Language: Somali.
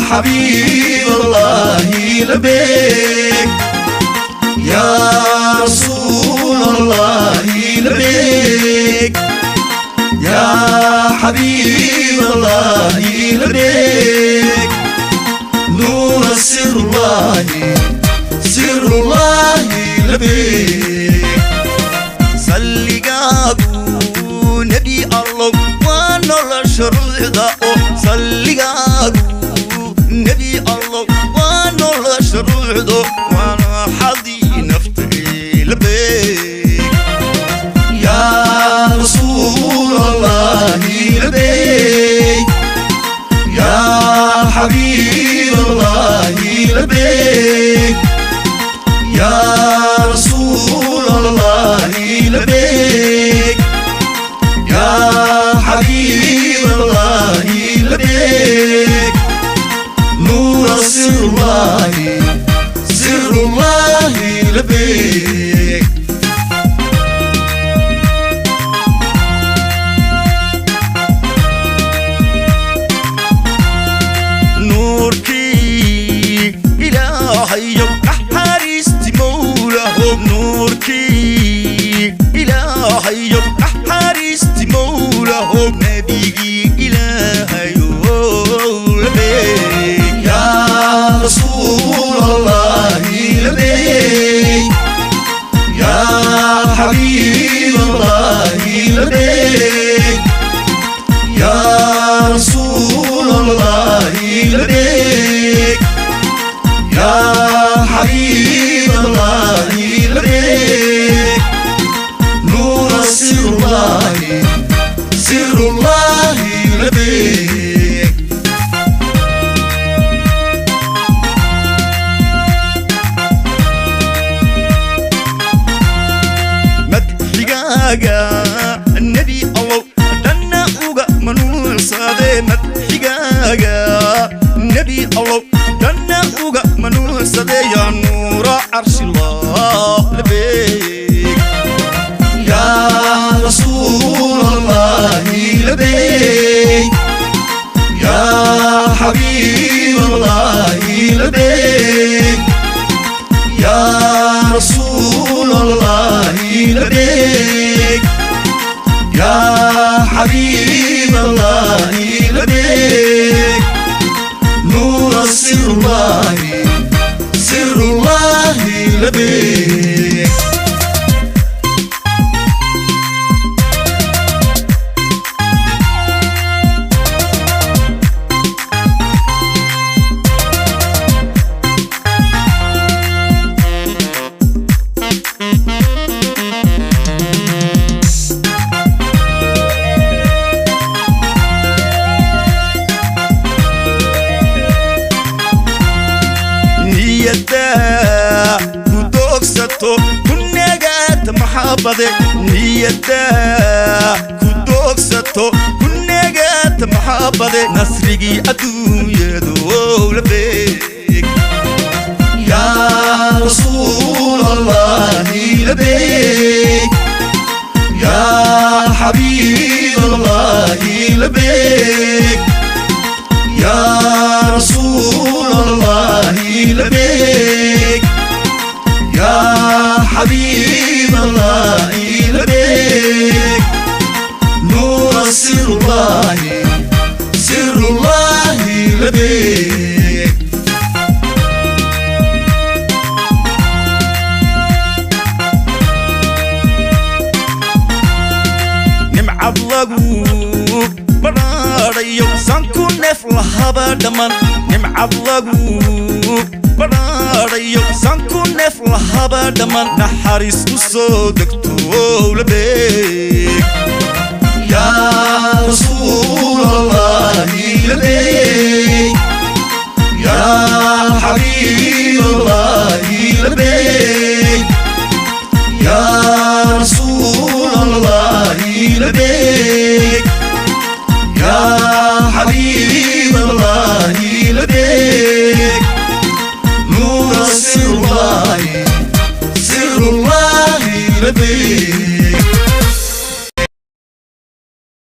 حبيب الله لبيك، يا رسول الله لبيك، يا حبيب الله لبيك، نور سر الله، سر الله لبيك. Salligaagu Nebi Allow waa nolosha ruuxda oo, salligaagu Nebi Allow waa nolosha ruuxdo, waana xadii nafta labeeg. يا رسول الله لبيك، يا حبيب الله لبيك، يا رسول الله لبيك، يا حبيب الله لبيك، نور سر الله، سر الله لبيك. Nuurkii Ilaahayow, naxariisti Mowlaho, nuurkii Ilaahayow, naxariisti Mowlaho, nebigii Ilaahayow labeeg. يا رسول الله لبيك، يا حبيب الله لبيك، يا رسول الله لبيك، يا حبيب الله لبيك، نور سر الله، سر الله لبيك. Madxigaaga Nebi Allow dhanna uga manuucsaade, madxigaaga Nebi Allow dhanna uga manuucsade, yaa nuura carshillah labeeg. يا رسول الله لبيك، يا حبيب الله لبيك، يا رسول الله لبيك، يا حبيب الله لبيك، نور سر الله، سر الله لبيك. Niyadda ku doogsato ku nagaata maxabade, niyadda ku doogsato ku nagaata maxabade, nasrigii adduunyadu labeeg. يا رسول الله لبيك، يا حبيب الله لبيك، يا رسول الله لبيك، يا حبيب الله لبيك، نور سر الله، سر الله لبيك. Nimcad lagu badhaadhayo sanku neef lahaba dhammaan, nimcad lagu badhaadhayo sanku neef lahaba dhammaan, naxariis u soo degto labeeg. يا رسول الله لبيك، يا حبيب الله لبيك، يا رسول الله لبيك.